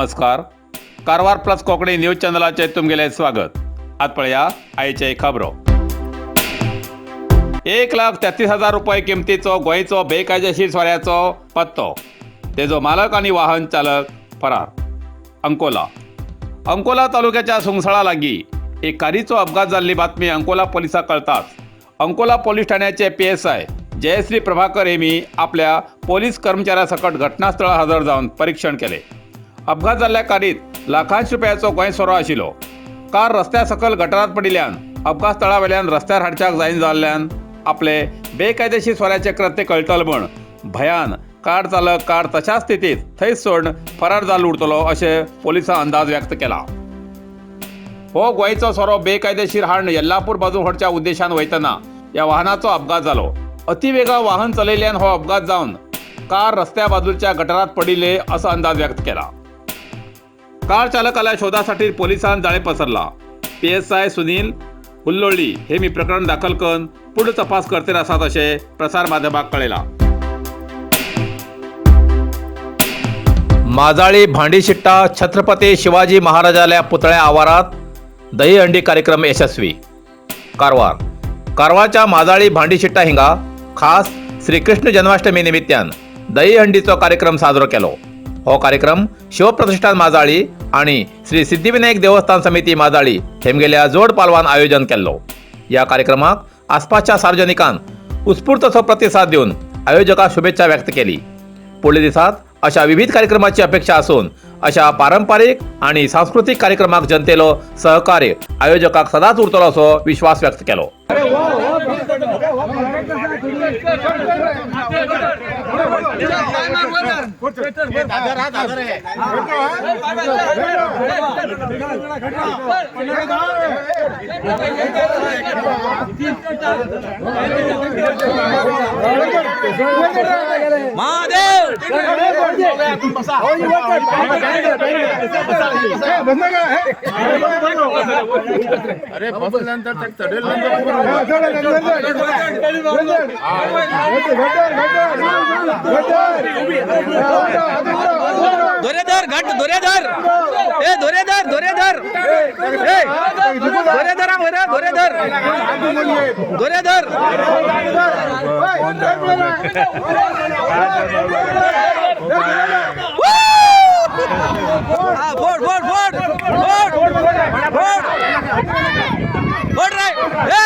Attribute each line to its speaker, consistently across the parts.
Speaker 1: नमस्कार, Karwar plus Konkani news चॅनलाचेर तुमगेलें स्वागत. आत पळया आयचे खबरो. 1,33,000 रुपये किमतीचो गोंयचो बेकायदेशीर सोऱ्याचो पत्तो, तेजो मालक आनी वाहन चालक फरार. अंकोला. अंकोला तालुक्याच्या सुंगसळा लागीं एक कारीचो अपघात जाल्ली बातमी अंकोला पोलिसांक कळताच अंकोला पोलीस ठाण्याचे पीएसआय जयश्री प्रभाकर हेमी आपल्या पोलीस कर्मचाऱ्या सकट घटनास्थळार हजर जावन परीक्षण केले. अपघात जाल्ल्या कारीत लाखांश रुपयाचो गोंय सोरो आशिल्लो. कार रस्त्या सकयल गटारात पडिल्ल्यान अपघात स्थळा वयल्यान रस्त्यार हाडच्याक जायना जाल्ल्यान आपले बेकायदेशीर सोऱ्याचे कृत्य कळटलें म्हूण भयान कार चालक कार तशाच स्थितीत थंयच सोडून फरार जाल्लो उरतलो अशें पोलिसां अंदाज व्यक्त केला. हो गोंयचो सोरो बेकायदेशीर हाडून येल्लापूर बाजू व्हरच्या उद्देशान वयतना ह्या वाहनाचो अपघात जालो. अतिवेगा वाहन चलयल्ल्यान हो अपघात जावन कार रस्त्या बाजूच्या गटारात पडिल्ले असो अंदाज व्यक्त केला. कार चालकाला शोधासाठी पोलिसांन जाळे पसरला. पीएसआय सुनील हुल्लोळी हे मी प्रकरण दाखल करून पुढे तपास करते आसात अशें प्रसार माध्यमाक कळयला. माजाळी भांडीशिट्टा छत्रपती शिवाजी महाराजाल्या पुतळ्या आवारात दहीहंडी कार्यक्रम यशस्वी. कारवार. कारवारच्या माजाळी भांडीशिट्टा हिंगा खास श्रीकृष्ण जन्माष्टमी निमित्तान दहीहंडीचो कार्यक्रम साजरो केलो. हो कार्यक्रम शिवप्रतिष्ठान माजाळी आणि श्री सिद्धिविनायक देवस्थान समिती माजाळी हेमगेल्या जोड पालवान आयोजन केल्लो. या कार्यक्रमाक आसपासच्या सार्वजनिकान उत्स्फूर्त असो प्रतिसाद दिवन आयोजकाक शुभेच्छा व्यक्त केली. पुढल्या दिसात अशा विविध कार्यक्रमाची अपेक्षा असून अशा पारंपरिक आणि सांस्कृतिक कार्यक्रमाक जनतेलो सहकार्य आयोजकाक सदांच उरतलो असो विश्वास व्यक्त केलो.
Speaker 2: महादेव.
Speaker 3: अरे, बसल्यानंतर ते चढेल.
Speaker 2: दोरे धर घट, दोरे धर, ए दोरे धर, दोरे धर, ए दोरे धर, हा, दोरे धर, दोरे धर. हा, फोड फोड फोड फोड फोड फोड रे. ए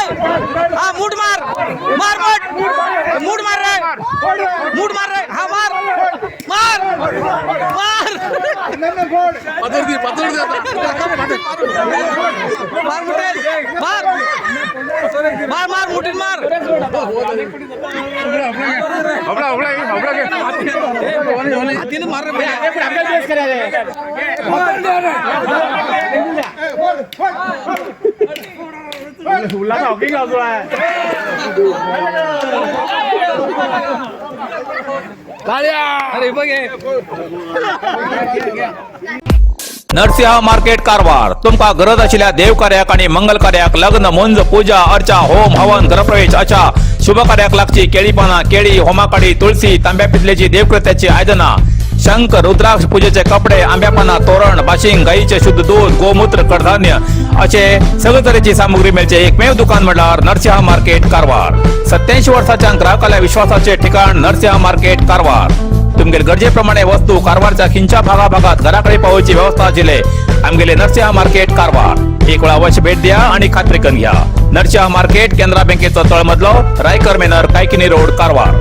Speaker 2: हा, मूठ मार, मार मूठ, मूठ मार रे, मूठ मार रे. हा, मार मार मार. मार मुठे, मार मार मार मुठीत मार. हातीने मार रे. अरे बघ हे.
Speaker 1: नरसिंह मार्केट कारवार. तुमका गरज आशिल्ल्या देवकार्याक आणि मंगल कार्याक, लग्न, मुंज, पूजा अर्चा, होम हवन, गृहप्रवेश अशा शुभ कार्याक लागची केळी पानां, केळी, होमाकाडी, तुळसी, तांब्या पितलेची देवकृत्याची आयदनां, शंख, रुद्राक्ष, पूजेचे कपडे, आंब्या पानां, तोरण, बाशिंग, गाईचे शुद्ध दूध, गोमूत्र, कडधान्य असे सगळे तरेची सामुग्री मेळचे एकमेव दुकान म्हळ्यार नरसिंह मार्केट कारवार. 87 वर्साच्या ग्राहकाल्या विश्वासाचे ठिकाण नरसिंह मार्केट कारवार. तुमगेले गरजेप्रमाणे वस्तू कारवारच्या खिंच्या भागाभागात घराकडे पावोवची व्यवस्था आशिल्ले आमगेले नरसिंह मार्केट कारवार. एक वेळा अवश्य भेट द्या आणि खात्री करून घ्या. नरसिंह मार्केट, केनरा बँकेचो तळमजलो, रायकर मेनर, कायकिनी रोड, कारवार.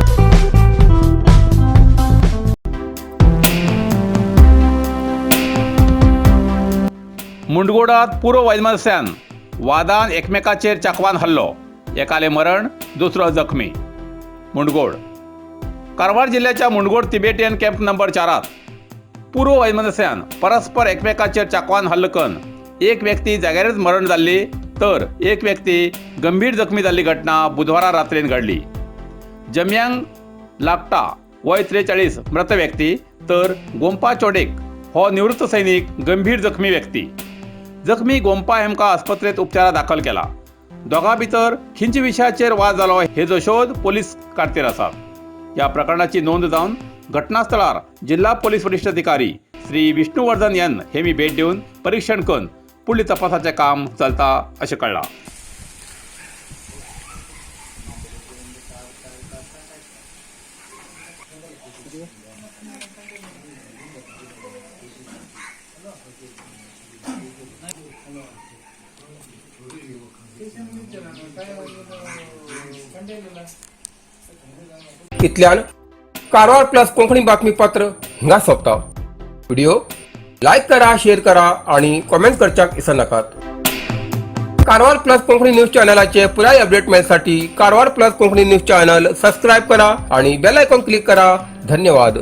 Speaker 1: मुंडगोडात पूर्व वैमनस्यान वादान एकमेकाचेर चाकवान हल्लो, एकाले मरण, दुसरो जखमी. मुंडगोड. कारवार जिल्ह्याच्या मुंडगोड तिबेटियन कॅम्प नंबर 4त पूर्व वैमनस्यान परस्पर एकमेकाचेर चाकवान हल्लो करून एक व्यक्ती जाग्यारच मरण जाल्ली तर एक व्यक्ती गंभीर जखमी जाल्ली घटना बुधवारा रात्रीन घडली. जमयांग लागटा वय 43 मृत व्यक्ती तर गोंपा चोडेक हो निवृत्त सैनिक गंभीर जखमी व्यक्ती. जखमी गोंपा हेमकां आस्पत्रेंत उपचारा दाखल केला. दोगां भितर खंयच्या विशयाचेर वाद जालो हेजो शोध पोलीस काडतीर आसात. ह्या प्रकरणाची नोंद जावन घटनास्थळार जिल्हा पोलीस वरिश्ठ अधिकारी श्री विष्णुवर्धन एन हे मी भेट दिवन परीक्षण करून पुढली तपासाचें काम चलता अशें कळ्ळां.
Speaker 4: इतल्यान कारवार प्लस कोंकणी बातमीपत्र हिंगा सोंपता. व्हिडिओ लायक करा, शेअर करा आणि कॉमेंट करच्याक विसरनाकात. कारवार प्लस कोंकणी न्यूज चॅनलाचे पुराय update मेळसाठी Karwar plus Konkani news channel subscribe करा आणि बेल आयकॉन क्लिक करा. धन्यवाद.